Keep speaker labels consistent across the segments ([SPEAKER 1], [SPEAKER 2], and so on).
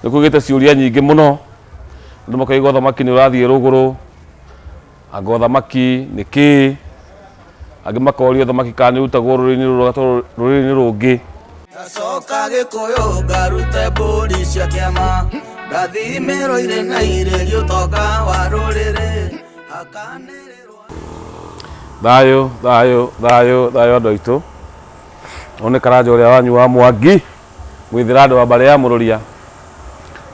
[SPEAKER 1] Nĩ kũgĩte ciũria nyingĩ mũno, andũ makoiga ũthamaki nĩ ũrathiĩ rũgũrũ, anga ũthamaki nĩ kĩĩ, angĩ makoria ũthamaki kana nĩ ũrutagwo rũrĩrĩ-inĩ rũrũ ũgatwarwo rũrĩrĩ-inĩ rũngĩ.
[SPEAKER 2] Ngacoka Gĩkũyũ ngarute mbũri cia kĩama, ngathimĩrwo irĩ na irĩri ũtonga wa rũrĩrĩ, hakanĩrĩrwo.
[SPEAKER 1] Thayũ, thayũ, thayũ, thayũ andũ aitũ. Ũyũ nĩ Karanja ũrĩa wanyu wa Mwangi. Mwithira andũ a mbarĩ ya Mũrũria.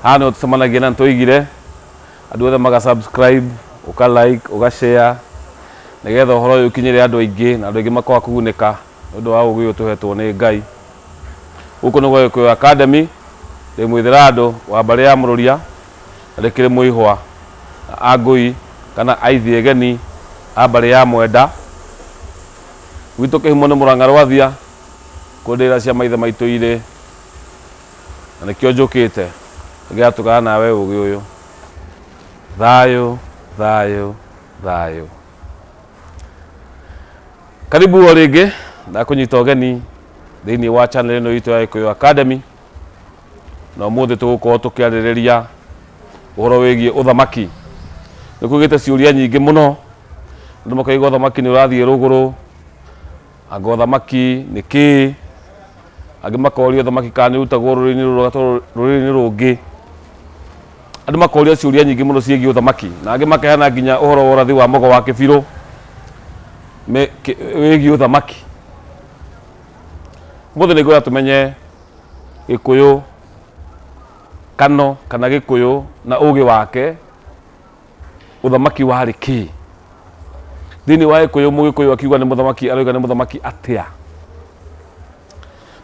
[SPEAKER 1] Haha nĩho tũcemanagia na nĩtwoigire andũ othe maga subscribe, ũka like, ũga share nĩgetha ũhoro ũyũ ũkinyĩre andũ aingĩ na andũ aingĩ makoga kũgunĩka nĩ ũndũ wa ũgĩ ũyũ tũhetwo nĩ Ngai. Gũkũ nĩ gwa Gĩkũyũ Academy, ndĩ Mwithira andũ wa mbarĩ ya Mũrũria na ndĩkĩrĩ mũihwa a ngũi kana aithi egeni a mbarĩ ya Mwenda. Gwitũ kĩhumo nĩ Mũrang'a Rwathia. Kũu ndĩra cia maithe maitũ irĩ, na nĩkĩo njũkĩte nĩgetha tũgayane nawe ũũgĩ ũyũ. Thayũ, thayũ, thayũ. Karibu o rĩngĩ, ndakũnyita ũgeni thĩinĩ wa channel ĩno itũ ya Gĩkũyũ Academy, na ũmũthĩ tũgũkorwo tũkĩarĩrĩria ũhoro wĩgiĩ ũthamaki. Nĩ kũgĩte ciũria nyingĩ mũno, andũ makoiga ũthamaki nĩ ũrathiĩ rũgũrũ, Anga ũthamaki nĩ kĩĩ? Angĩ makoria ũthamaki kana nĩ ũrutagwo rũrĩrĩ-inĩ rũrũ ũgatwarwo rũrĩrĩ-inĩ rũngĩ. Andũ makoria ciũria nyingĩ mũno ciĩgiĩ ũthamaki na angĩ makeana nginya ũhoro wa ũrathi wa Mũgo wa Kĩbirũ wĩgiĩ ũthamaki. Ũmũthĩ nĩ ngwenda tũmenye Gĩkũyũ kano kana Gĩkũyũ na ũgĩ wake Ũthamaki warĩ kĩĩ? Thĩinĩ wa Gĩkũyũ mũgĩkũyũ akiuga nĩ mũthamaki aroiga nĩ mũthamaki atĩa?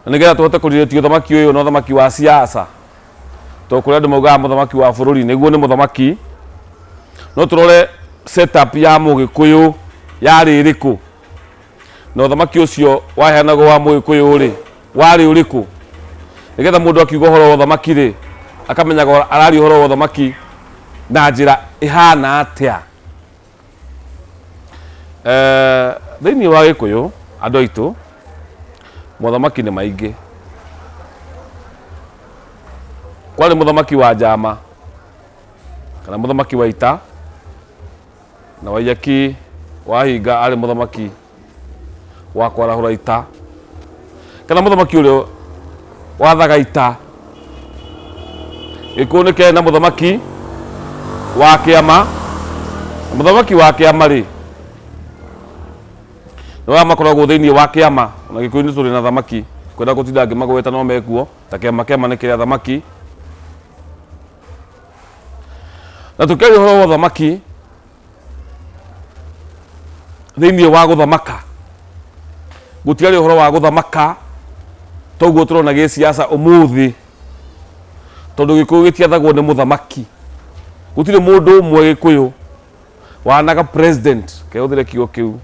[SPEAKER 1] Na nĩgetha tũhote kũrirĩtia ũthamaki ũyũ na ũthamaki wa siasa, tondũ kũrĩ andũ maugaga mũthamaki wa bũrũri nĩguo nĩ mũthamaki, no tũrore setup ya mũgĩkũyũ yarĩ ĩrĩkũ? Na ũthamaki ũcio waheanagwo wa mũgĩkũyũ-rĩ, warĩ ũrĩkũ? Nĩgetha mũndũ akiuga ũhoro wa ũthamaki-rĩ, akamenyaga araria ũhoro wa ũthamaki na njĩra ĩhana atĩa. Eh, thĩinĩ wa gĩkũyũ andũ aitũ mothamaki nĩ maingĩ. Kwarĩ mũthamaki wa njama kana mũthamaki wa ita Na Waiyaki Wahinga arĩ mũthamaki wa kwarahũra ita, kana mũthamaki ũrĩa wathaga ita. Gĩkũyũ nĩ kĩarĩ na mũthamaki wa kĩama, na mũthamaki wa kĩama rĩ, nĩ arĩa makoragwo thĩinĩ wa kĩama, ona Gĩkũyũ nĩ tũrĩ na athamaki, kwenda gũtinda ngĩmagweta no mekuo, ta kĩama kĩama nĩ kĩrĩ athamaki. Na tũkĩaria ũhoro wa ũthamaki thĩinĩ wa gũthamaka, gũtiarĩ ũhoro wa gũthamaka toguo tũrona gĩsiasa ũmũthĩ, tondũ Gĩkũyũ gĩtiathagwo nĩ mũthamaki. Gũtirĩ mũndũ ũmwe Gĩkũyũ wanaga president, kehũthĩre kiugo kĩu,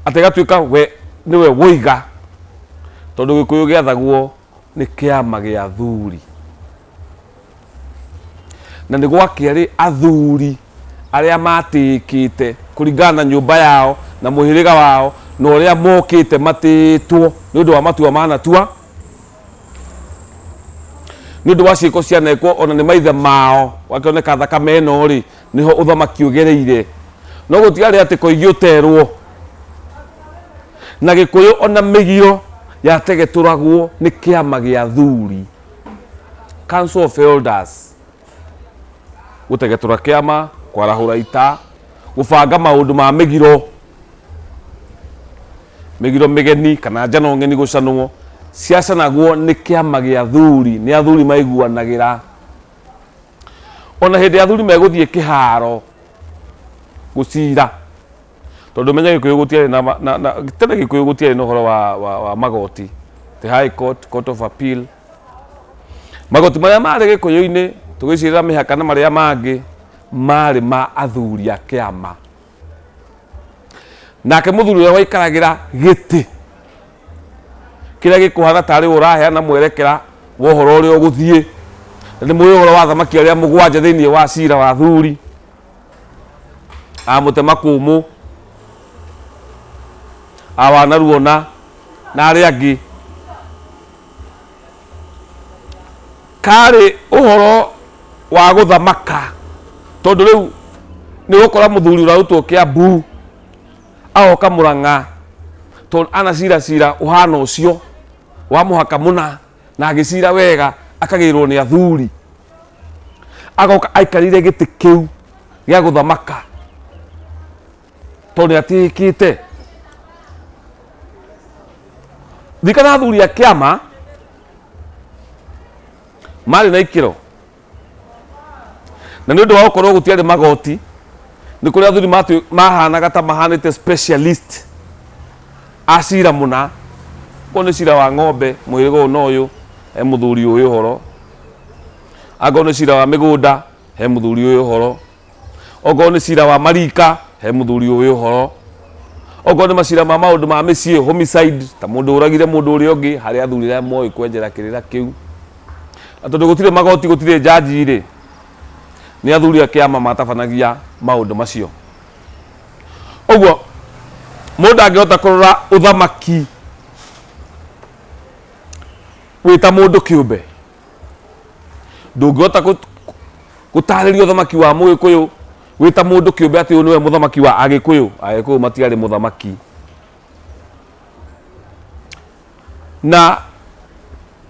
[SPEAKER 1] atĩ gatuĩka we nĩwe woiga, tondũ Gĩkũyũ gĩathagwo nĩ kĩama gĩa athuri. Na nĩ gwakĩarĩ athuri arĩa matĩĩkĩte kũringana na nyũmba yao na mũhĩrĩga wao na ũrĩa mokĩte matĩĩtwo nĩ ũndũ wa matua manatua, nĩ ũndũ wa ciĩko cianekwo ona nĩ maithe mao, gwakĩoneka thakame ĩno rĩ, nĩho ũthamaki ũgereire. No gũtiarĩ atĩ koigi ũterwo. Na Gĩkũyũ ona mĩgiro yategetũragwo nĩ kĩama gĩa athuri, Council of Elders, gũtegetũra kĩama, kwarahũra ita, gũbanga maũndũ ma mĩgiro, mĩgiro mĩgeni kana njano ng'eni gũcanwo, ciacanagwo nĩ kĩama gĩa athuri, nĩ athuri maiguanagĩra. Ona hĩndĩ athuri megũthiĩ kĩharo gũcira, tondũ menya Gĩkũyũ gũtiarĩ na, na, na tene Gĩkũyũ gũtiarĩ na ũhoro wa, wa, wa magoti, the High Court, Court of Appeal. Magoti marĩa marĩ Gĩkũyũ-inĩ tũgĩcirĩra mĩhaka na marĩa mangĩ marĩ ma athuri a kĩama. Nake mũthuri ũrĩa waikaragĩra gĩtĩ kĩrĩa gĩkũhana tarĩ we ũraheana mwerekera wa ũhoro ũrĩa ũgũthiĩ, na nĩ mũĩ ũhoro wa athamaki arĩa mũgwanja thĩinĩ wa cira wa athuri, a Mũtemakũmũ, a Wanaruona na arĩa angĩ. Karĩ ũhoro wa gũthamaka, tondũ rĩu nĩ ũgũkora mũthuri ũrarutwo Kĩambu agoka Mũrang'a, tondũ anacira cira ũhana ũcio wa mũhaka mũna na agĩcira wega akagĩrwo nĩ athuri, agoka aikarĩire gĩtĩ kĩu gĩa gũthamaka tondũ nĩ atĩĩkĩte. Ririkana athuri a kĩama marĩ na ikĩro, na nĩ ũndũ wa gũkorwo gũtiarĩ magoti, nĩ kũrĩ athuri mahanaga ta mahanĩte specialist a cira mũna. Okorwo nĩ cira wa ng'ombe mũhĩrĩga ũyũ na ũyũ, he mũthuri ũĩ ũhoro. Angorwo nĩ cira wa mĩgũnda, he mũthuri ũĩ ũhoro. Okorwo nĩ cira wa marika, he mũthuri ũĩ ũhoro. Okorwo nĩ macira ma maũndũ ma mĩciĩ, homicide, ta mũndũ ũragire mũndũ ũrĩa ũngĩ, harĩ athuri arĩa moĩ kwenjera kĩrĩra kĩu. Na tondũ gũtirĩ magoti, gũtirĩ njanji rĩ, nĩ athuri a kĩama matabanagia maũndũ macio. Ũguo mũndũ angĩhota kũrora ũthamaki wĩ ta mũndũ kĩũmbe, ndũngĩhota gũtarĩria ũthamaki wa Mũgĩkũyũ wĩ ta mũndũ kĩũmbe atĩ ũyũ nĩwe mũthamaki wa Agĩkũyũ. Agĩkũyũ matiarĩ mũthamaki. Na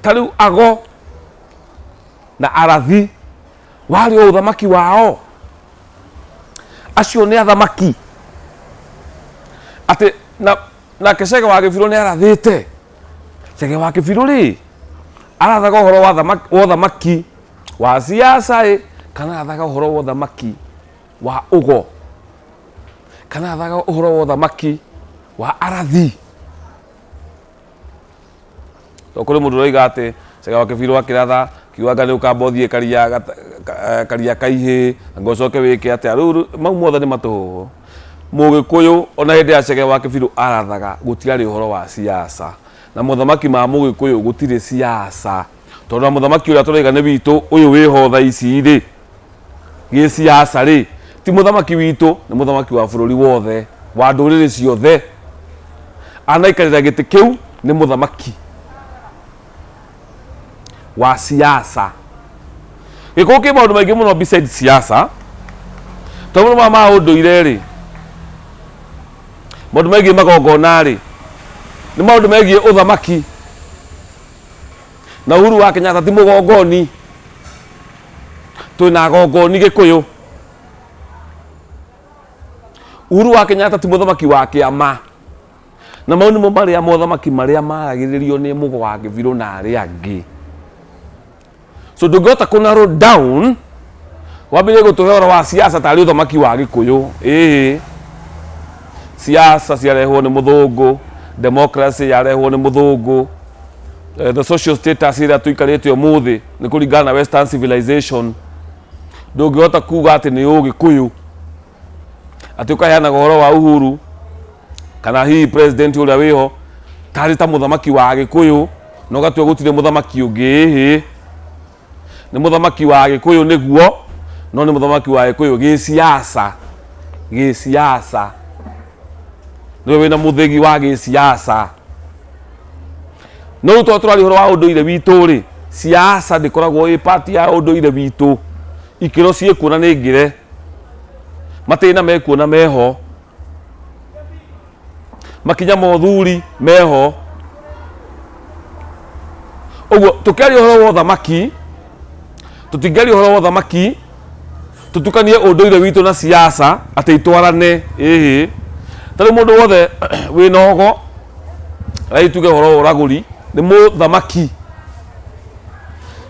[SPEAKER 1] ta rĩu ago na arathi warĩ o ũthamaki wao, acio nĩ athamaki. Atĩ na nake Chege wa Gĩbirũ nĩ arathĩte. Chege wa Kĩbirũ rĩ, arathaga ũhoro wa ũthamaki wa siasa ĩ, kana arathaga ũhoro wa ũthamaki wa ũgo, kana arathaga ũhoro wa ũthamaki wa arathi. To kũrĩ mũndũ ũroiga atĩ Chege wa Kĩbirũ akĩratha kiuga anga nĩ ũkamba ũthiĩ karia kaihĩ anga ũcoke wĩke atĩa. Rĩu mau mothe nĩ matũhũhũ. Mũgĩkũyũ ona hĩndĩ ya Chege wa Kĩbirũ arathaga gũtiarĩ ũhoro wa siasa, na mothamaki ma Mũgĩkũyũ gũtirĩ siasa, tondũ na mũthamaki ũrĩa tũraiga nĩ witũ ũyũ wĩho thaa ici rĩ, gĩsiasa rĩ, ti mũthamaki witũ, nĩ mũthamaki wa bũrũri wothe, wa ndũrĩrĩ ciothe. Anaikarĩra gĩtĩ kĩu nĩ mũthamaki wa siasa. Gĩkũyũ kĩ maũndũ maingĩ mũno besides siasa, tondũ maũndũ maya ma ũndũire rĩ, maũndũ megiĩ magongona rĩ, nĩ maũndũ megiĩ ũthamaki. Na Uhuru wa Kenyatta ti mũgongoni, twĩna agongoni Gĩkũyũ. Uhuru wa Kenyatta ti mũthamaki wa kĩama. Na mau nĩmo marĩa mothamaki marĩa maragĩrĩrio nĩ Mũgo wa Kĩbirũ na arĩa angĩ. So ndũngĩhota kũ narrow down wambĩrĩrie gũtũhe ũhoro wa siasa tarĩ ũthamaki wa Gĩkũyũ. Ĩĩ, siasa ciarehwo nĩ mũthũngũ, democracy yarehwo nĩ mũthũngũ, the social status ĩrĩa tũikarĩte ũmũthĩ nĩ kũringana na western civilization. Ndũngĩhota kuga atĩ nĩ ũgĩkũyũ atĩ ũkaheanaga ũhoro wa Uhuru kana hihi president ũrĩa wĩho tarĩ ta mũthamaki wa Agĩkũyũ na ũgatua gũtirĩ mũthamaki ũngĩ. Ĩhĩ, nĩ mũthamaki wa Agĩkũyũ nĩguo, no nĩ mũthamaki wa Agĩkũyũ gĩsiasa, gĩsiasa nĩwe wĩna mũthĩgi wa gĩsiasa. No rĩu tondũ tũraria ũhoro wa ũndũire witũ rĩ, siasa ndĩkoragwo ĩ part ya ũndũire witũ. Ikĩro ciĩkuo na nĩ ngĩre, matĩna mekuo na meho, makinya ma ũthuri meho. Ũguo tũkĩaria ũhoro wa ũthamaki, tũtingĩaria ũhoro wa ũthamaki tũtukanie ũndũire witũ na siasa atĩ itwarane. Ĩhĩ, ta rĩu mũndũ wothe wĩna ũgo, rĩu tuge ũhoro wa ũragũri, nĩ mũthamaki.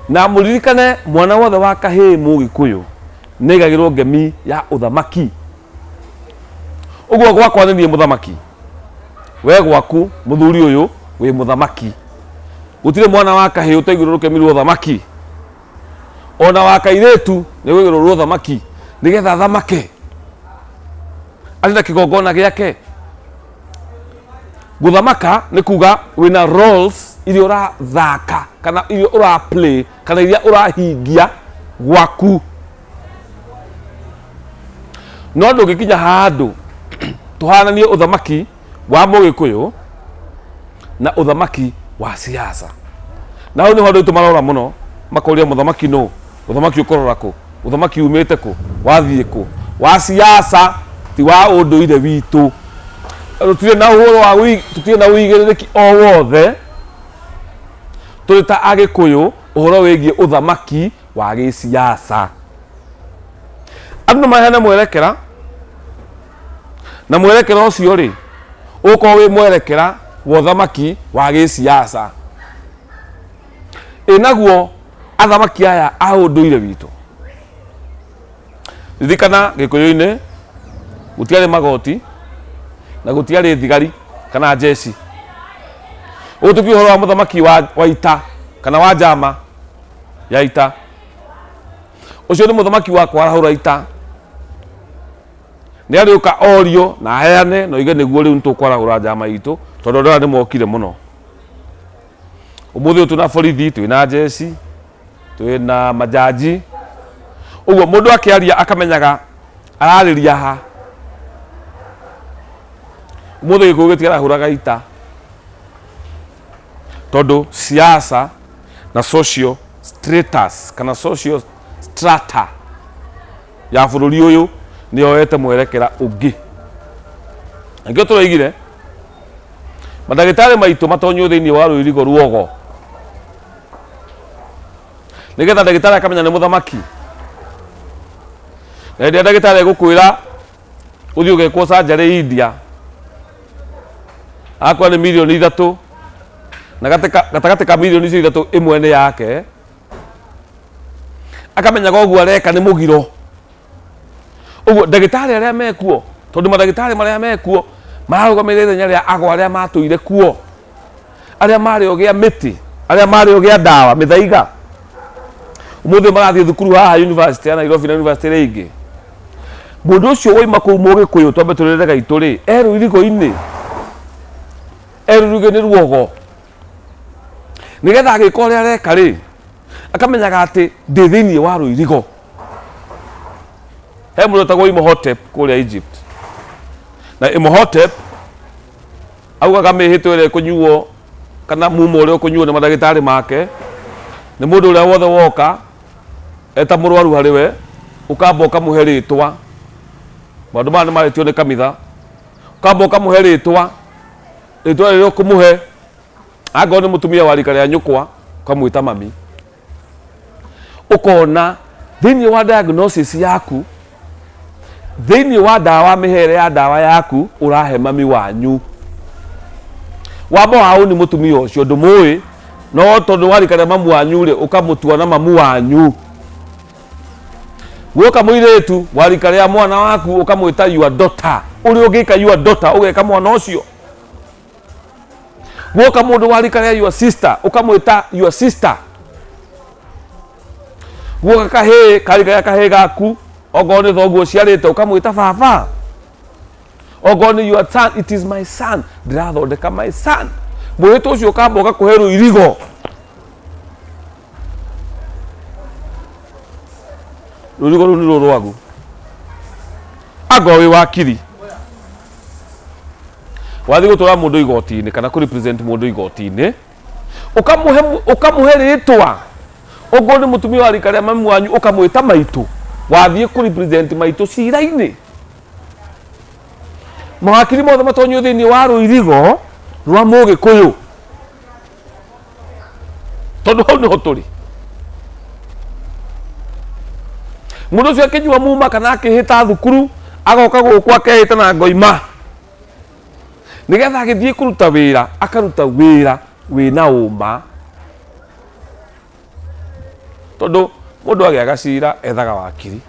[SPEAKER 1] Na mũririkane mwana wothe wa kahĩĩ mũgĩkũyũ nĩ aigagĩrwo ngemi ya ũthamaki. Ũguo gwakwa nĩ niĩ mũthamaki, we gwaku mũthuri ũyũ wĩ mũthamaki. Gũtirĩ mwana wa kahĩĩ ũtaigĩrwo rũkemi rwa ũthamaki, ona wa kairĩtu nĩ ũigĩrwo rwa ũthamaki nĩgetha athamake arĩ na kĩgongona gĩake. Gũthamaka nĩ kuga wĩna roles iria ũrathaka kana iria ũra play kana iria ũrahingia gwaku. No ndũngĩkinya handũ tũhananie ũthamaki wa Mũgĩkũyũ na ũthamaki wa siasa. Na hau nĩho andũ aitũ marora mũno. Makoria mũthamaki nũ, ũthamaki ũkũrora kũ, ũthamaki umĩte kũ, wathiĩ kũ, wa siasa ti wa ũndũire witũ. Tũtirĩ na ũhoro wa tũtirĩ na ũigĩrĩrĩki o wothe tũrĩ ta Agĩkũyũ ũhoro wĩgiĩ ũthamaki wa gĩsiasa. Andũ no maheane mwerekera na mwerekera ũcio rĩ ũgũkorwo wĩ mwerekera wa ũthamaki wa gĩsiasa. Ĩ naguo athamaki aya a ũndũire witũ? Ririkana Gĩkũyũ-inĩ gũtiarĩ magoti na gũtiarĩ thigari kana njeci. Ũguo tũkiuga ũhoro wa mũthamaki wa ita kana wa njama ya ita, ũcio nĩ mũthamaki wa kwarahũra ita. Nĩ arĩũka orio na aheane na oige nĩguo rĩu nĩtũkwarahũra njama itũ tondũ andũ aya nĩ mokire mũno. Ũmũthĩ ũyũ twĩna borithi, twĩna njeci, twĩna majaji. Ũguo mũndũ akĩaria akamenyaga ararĩria ha. Ũmũthĩ Gĩkũyũ gĩtiarahũraga ita tondũ siasa na social status kana social strata ya bũrũri ũyũ nĩ yoete mwerekera ũngĩ. Na nĩkĩo tũroigire mandagĩtarĩ maitũ matonywo thĩinĩ wa rũirigo ruogo nĩgetha ndagĩtarĩ akamenya nĩ mũthamaki. Na hĩndĩ ĩrĩa ndagĩtarĩ egũkwĩra ũthiĩ ũgekwo surgery India, akwĩra nĩ mirioni 3, na gatagatĩ ka mirioni icio ithatũ ĩmwe nĩ yake, akamenyaga ũguo areka nĩ mũgiro. Ũguo ndagĩtarĩ arĩa mekuo, tondũ mandagĩtarĩ marĩa mekuo mararũgamĩrĩra ithenya rĩa ago arĩa matũire kuo, arĩa marĩ ogĩ a mĩtĩ, arĩa marĩ ogĩ a ndawa, mĩthaiga. Ũmũthĩ marathiĩ thukuru haha university ya Nairobi na university ĩrĩa ingĩ. Mũndũ ũcio waima kũu Mũgĩkũyũ twambe tũrĩre gaitũ rĩ, e rũirigo-inĩ, e rũirigo-inĩ ruogo. Nĩgetha agĩka ũrĩa areka rĩ, akamenyaga atĩ ndĩ thĩinĩ wa rũirigo. He mũndũ wetagwo Imhotep kũrĩa Egypt. Na Imhotep augaga mĩhĩtwa ĩrĩa ĩkũnyuo kana mumo ũrĩa ũkũnyuo nĩ mandagĩtarĩ make nĩ mũndũ ũrĩa wothe woka eta mũrwaru harĩ we, ũkamba ũkamũhe rĩtwa. Maũndũ maya nĩ marĩtio nĩ kanitha. Ũkamba ũkamũhe rĩtwa, rĩtwa rĩrĩa ũkũmũhe angorwo nĩ mũtumia wa rika rĩa nyũkwa ũkamwĩta mami. Ũkona thĩinĩ wa diagnosis yaku, thĩinĩ wa ndawa, mĩhere ya ndawa yaku ũrahe mami wanyu. Wamba waũni mũtumia ũcio ndũmũĩ, no tondũ wa rika rĩa mamu wanyu rĩ, ũkamũtua na mamu wanyu. Guoka mũirĩtu wa rika rĩa mwana waku ũkamwĩta your daughter. Ũrĩa ũngĩka your daughter ũgeka mwana ũcio. Guoka mũndũ wa rika rĩa your sister ũkamwĩta your sister. Guoka kahĩĩ ka rika rĩa kahĩĩ gaku, okorwo nĩ thoguo ũciarĩte ũkamwĩta baba. Okorwo nĩ your son, it is my son, ndĩrathondeka my son. Mwĩhĩtwa ũcio ũkamba ũgakũhe rũirigo. Rũirigo rũu nĩ rũrwagu. Angorwo wĩ wakiri, wathiĩ gũtwara mũndũ igoti-inĩ kana kũ represent mũndũ igoti-inĩ, ũkamũhe rĩtwa. Okorwo nĩ mũtumia wa rika rĩa mami wanyu ũkamwĩta maitũ, wathiĩ kũ represent maitũ cira-inĩ. Mawakiri mothe matonyio thĩinĩ wa rũirigo rwa Mũgĩkũyũ, tondũ hau nĩho tũrĩ. Mũndũ ũcio akĩnyua muma kana akĩhĩta thukuru, agoka gũkũ akehĩta na ngoima, nĩgetha agĩthiĩ kũruta wĩra, akaruta wĩra wĩna ũma. Tondũ mũndũ agĩaga cira ethaga wakiri,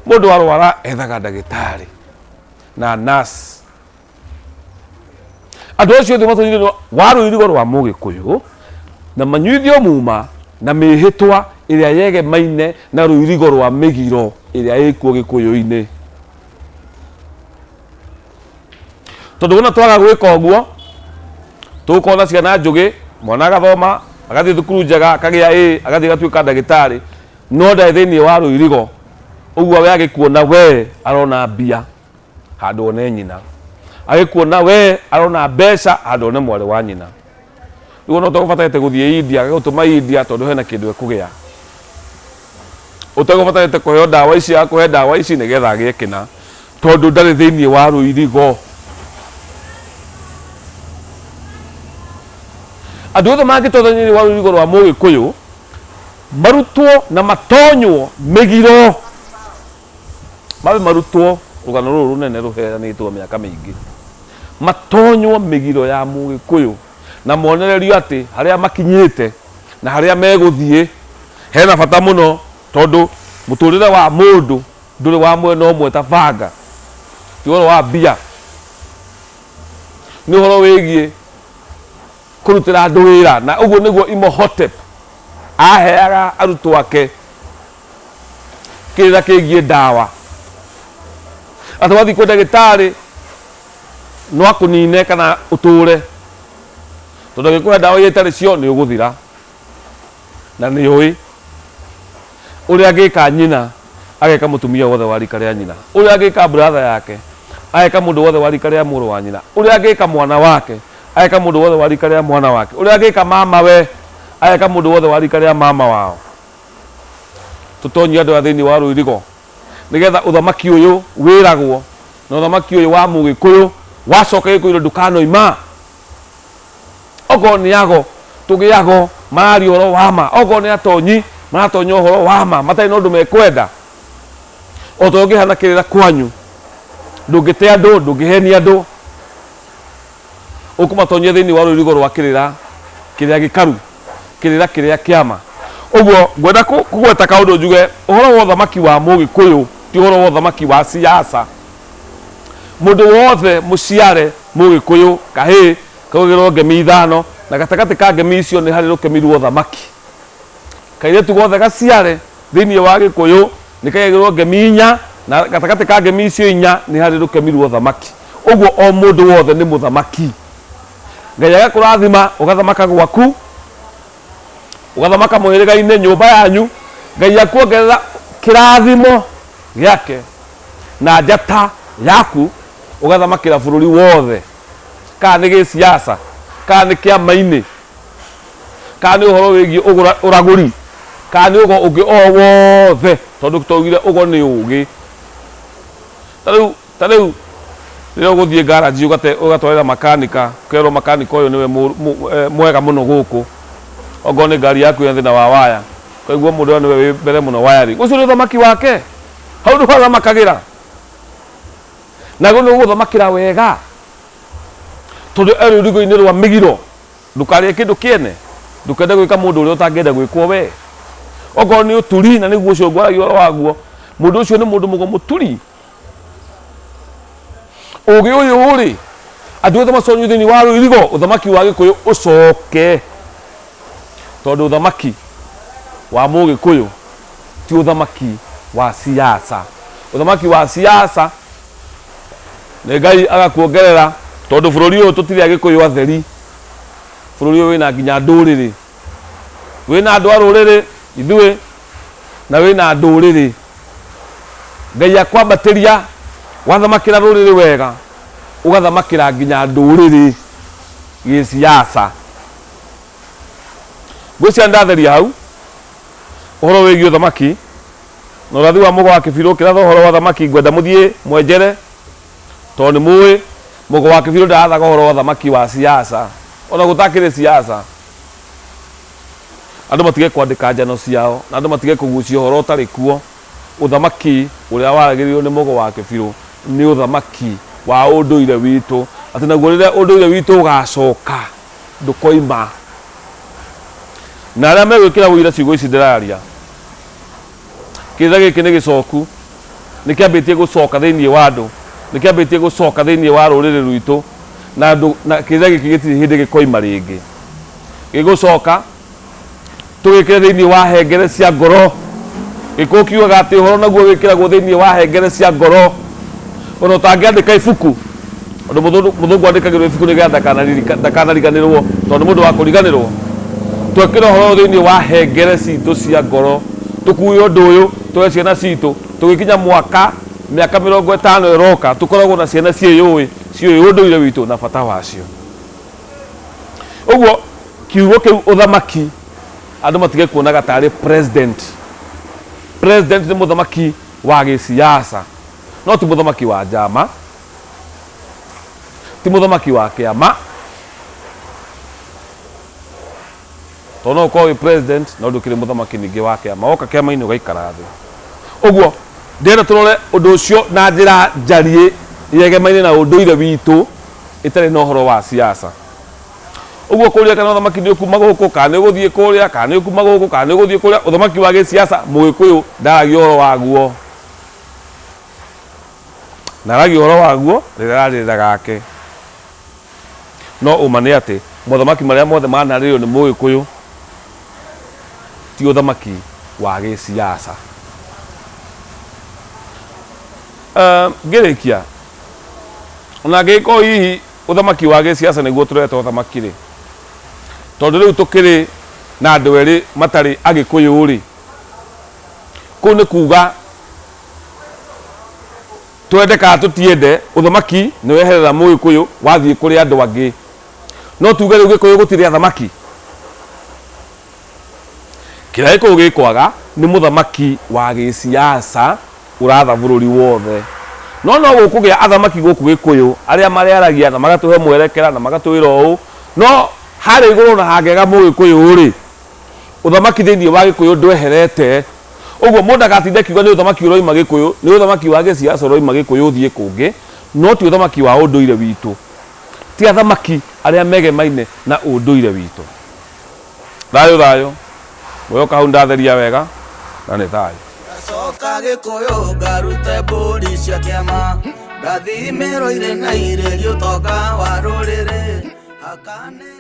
[SPEAKER 1] mũndũ arwara ethaga ndagĩtarĩ na nurse. Andũ acio othe matonyire wa rũirigo rwa Mũgĩkũyũ na manyuithio muma na mĩhĩtwa ĩrĩa yegemaine na rũirigo rwa mĩgiro ĩrĩa ĩkuo Gĩkũyũ-inĩ. Tondũ wona twaga gwĩka ũguo, tũgũkorwo na ciana njũgĩ, mwana agathoma, agathiĩ thukuru njega, akagĩa A, agathiĩ agatuĩka ndagĩtarĩ, no ndarĩ thĩinĩ wa rũirigo. Ũguo we agĩkuona we arona mbia handũ one nyina, agĩkuona we arona mbeca handũ one mwarĩ wa nyina. Rĩu ona ũtegũbatarĩte gũthiĩ India, agagũtũma India tondũ hena kĩndũ ekũgĩa. Ũtegũbatarĩte kũheo ndawa ici, agakũhe ndawa ici nĩgetha agĩe kĩna, tondũ ndarĩ thĩinĩ wa rũirigo. Andũ othe mangĩtonya thĩinĩ wa rũirigo rwa Mũgĩkũyũ, marutwo na matonywo mĩgiro, mabe marutwo rũgano rũrũ rũnene rũheanĩtwo mĩaka mĩingĩ, matonywo mĩgiro ya Mũgĩkũyũ na monererio atĩ harĩa makinyĩte na harĩa megũthiĩ hena bata mũno, tondũ mũtũrĩre wa mũndũ ndũrĩ wa mwena ũmwe ta banga, ti ũhoro wa mbia, nĩ ũhoro wĩgiĩ kũrutĩra andũ wĩra. Na ũguo nĩguo Imhotep aheaga arutwo ake kĩrĩra kĩgiĩ ndawa, atĩ wathiĩ kwĩ ndagĩtarĩ no akũnine kana ũtũre, tondũ angĩkũhe ndawa iria itarĩ cio nĩ ũgũthira. Na nĩ ũĩ ũrĩa angĩka nyina ageka mũtumia wothe wa rika rĩa nyina, ũrĩa angĩka brother yake ageka mũndũ wothe wa rika rĩa mũrũ wa nyina, ũrĩa angĩka mwana wake ageka mũndũ wothe wa rika rĩa mwana wake, ũrĩa angĩka mama we ageka mũndũ wothe wa rika rĩa mama wao. Tũtonyie andũ aya thĩinĩ wa rũirigo nĩgetha ũthamaki ũyũ wĩragwo na ũthamaki ũyũ wa Mũgĩkũyũ wacoka Gĩkũyũ ndũkanoima. Okorwo nĩ ago tũgĩago mararia ũhoro wa ma, okorwo nĩ atonyi maratonya ũhoro wa ma matarĩ na ũndũ mekwenda. O ta ũrĩa ũngĩhana kĩrĩra kwanyu, ndũngĩte andũ, ndũngĩhenia andũ, ũkũmatonyia thĩinĩ wa rũirigo rwa kĩrĩra kĩrĩa gĩkaru, kĩrĩra kĩrĩa kĩama. Ũguo ngwenda kũgweta kaũndũ njuge ũhoro wa ũthamaki wa Mũgĩkũyũ ti ũhoro wa ũthamaki wa siasa. Mũndũ wothe mũciare Mũgĩkũyũ kahĩĩ kaugĩrwo ngemi ithano, na gatagatĩ ka ngemi icio nĩ harĩ rũkemi rwa ũthamaki. Kairĩtu gothe gaciare thĩinĩ wa Gĩkũyũ nĩ kaigagĩrwo ngemi inya, na gatagatĩ ka ngemi icio inya nĩ harĩ rũkemi rwa ũthamaki. Ũguo o mũndũ wothe nĩ mũthamaki. Ngai agakũrathima ũgathamaka gwaku, ũgathamaka mũhĩrĩga-inĩ, nyũmba yanyu. Ngai akuongerera kĩrathimo gĩake na njata yaku, ũgathamakĩra bũrũri wothe, kana nĩ gĩsiasa, kana nĩ kĩama-inĩ, kana nĩ ũhoro wĩgiĩ ũragũri, kana nĩ ũgo ũngĩ o wothe, tondũ twaugire ũgo nĩ ũgĩ. Ta rĩu rĩrĩa ũgũthiĩ garage ũgatwarĩra makanika, ũkerwo makanika ũyũ nĩwe mwega mũno gũkũ, okorwo nĩ ngari yaku ĩna thĩna wa waya, ũkaigua mũndũ ũyũ nĩwe wĩ mbere mũno wiring, ũcio nĩ ũthamaki wake, hau nĩho athamakagĩra. Naguo nĩ ũgũthamakĩra wega, tondũ e rũirigo-inĩ rwa mĩgiro. Ndũkarĩe kĩndũ kĩene, ndũkende gwĩka mũndũ ũrĩa ũtangĩenda gwĩkwo we. Okorwo nĩ ũturi, na nĩguo ũcio ngwaragia ũhoro waguo, mũndũ ũcio nĩ mũndũ mũgo mũturi. Ũgĩ ũyũ rĩ, andũ othe maconywo thĩinĩ wa rũirigo, ũthamaki wa Gĩkũyũ ũcoke, tondũ ũthamaki wa Mũgĩkũyũ ti ũthamaki wa siasa. Ũthamaki wa siasa nĩ Ngai agakuongerera, tondũ bũrũri ũyũ tũtirĩ Agĩkũyũ atheri, bũrũri ũyũ wĩna nginya ndũrĩrĩ, wĩna andũ a rũrĩrĩ ithuĩ, na wĩna ndũrĩrĩ. Ngai akwambatĩria wathamakĩra rũrĩrĩ wega, ũgathamakĩra nginya ndũrĩrĩ gĩsiasa. Ngwĩciria ndatheria hau ũhoro wĩgiĩ ũthamaki na ũrathi wa Mũgo wa Kĩbirũ. Ũkĩratha ũhoro wa ũthamaki, ngwenda mũthiĩ mwenjere, tondũ nĩ mũĩ Mũgo wa Kĩbirũ ndarathaga ũhoro wa ũthamaki wa siasa, ona gũtakĩrĩ siasa. Andũ matige kwandĩka njano ciao na andũ matige kũgucia ũhoro ũtarĩ kuo. Ũthamaki ũrĩa waragĩrĩirwo nĩ Mũgo wa Kĩbirũ nĩ ũthamaki wa ũndũire witũ, atĩ naguo rĩrĩa ũndũire witũ ũgacoka ndũkoima. Na arĩa megwĩkĩra ũira ciugo ici ndĩraria, kĩrĩra gĩkĩ nĩ gĩcoku, nĩ kĩambĩtie gũcoka thĩinĩ wa andũ, nĩ kĩambĩtie gũcoka thĩinĩ wa rũrĩrĩ rwitũ, na andũ, na kĩrĩra gĩkĩ gĩtirĩ hĩndĩ gĩkoima rĩngĩ. Gĩgũcoka tũgĩkĩre thĩinĩ wa hengere cia ngoro. Gĩkũyũ kiugaga atĩ ũhoro naguo wĩkĩragwo thĩinĩ wa hengere cia ngoro. Ona ũtangĩandĩka ibuku, ũndũ mũthũngũ andĩkagĩrwo ibuku nĩgetha ndakanariganĩrwo, tondũ nĩ mũndũ wa kũriganĩrwo. Twekĩra ũhoro ũyũ thĩinĩ wa hengere citũ cia ngoro, tũkue ũndũ ũyũ tũhe ciana citũ, tũgĩkinya mwaka mĩaka 50 ĩroka, tũkoragwo na ciana ciĩyũĩ, ciũĩ ũndũire witũ na bata wacio. Ũguo Kiugo kĩu ũthamaki andũ matige kuonaga tarĩ president. President nĩ mũthamaki wa gĩsiasa, no ti mũthamaki wa njama, ti mũthamaki wa kĩama. Tondũ no ũkorwo wĩ president no ndũkĩrĩ mũthamaki ningĩ wa kĩama. Woka kĩama-inĩ ũgaikara thĩ. Ũguo ndĩrenda tũrore ũndũ ũcio na njĩra njariĩ yegemaine na ũndũire witũ ĩtarĩ na ũhoro wa siasa. Ũguo kũria kana ũthamaki nĩ ũkuma gũkũ kana nĩ ũgũthiĩ kũrĩa kana nĩ ũkuma gũkũ kana nĩ ũgũthiĩ kũrĩa, ũthamaki wa gĩsiasa Mũgĩkũyũ ndaragia ũhoro waguo. Na aragia ũhoro waguo rĩrĩa ararĩrĩra gake. No ũma nĩ atĩ mothamaki marĩa mothe manarĩrĩrio nĩ Mũgĩkũyũ ti ũthamaki wa gĩsiasa. Ngĩrĩkia, ona angĩgĩkorwo hihi ũthamaki wa gĩsiasa nĩguo tũreta ũthamaki rĩ, tondũ rĩu tũkĩrĩ na andũ erĩ matarĩ Agĩkũyũ rĩ, kũu nĩ kuga twende kana tũtiende, ũthamaki nĩ weherera Mũgĩkũyũ wathiĩ kũrĩ andũ angĩ. No tuge rĩu Gĩkũyũ gũtirĩ athamaki? Kĩrĩa Gĩkũyũ gĩkwaga nĩ mũthamaki wa gĩsiasa ũratha bũrũri wothe. No no gũkũgĩa athamaki gũkũ Gĩkũyũ arĩa marĩaragia na magatũhe mwerekera na magatwĩra ũũ, no harĩa igũrũ ona hangĩaga Mũgĩkũyũ rĩ, ũthamaki thĩinĩ wa Gĩkũyũ ndweherete. Ũguo mũndũ ndagatinde akiuga nĩ ũthamaki ũroima Gĩkũyũ, nĩ ũthamaki wa gĩsiasa ũroima Gĩkũyũ ũthiĩ kũngĩ, no ti ũthamaki wa ũndũire witũ. Ti athamaki arĩa megemaine na ũndũire witũ. Thayũ thayũ, ngwĩhoka hau nĩndatheria wega na nĩ thayũ.
[SPEAKER 2] Ngacoka Gĩkũyũ ngarute mbũri cia kĩama, ngathimĩrwo irĩ na irĩri ũtonga wa rũrĩrĩ hakanĩrĩrwo.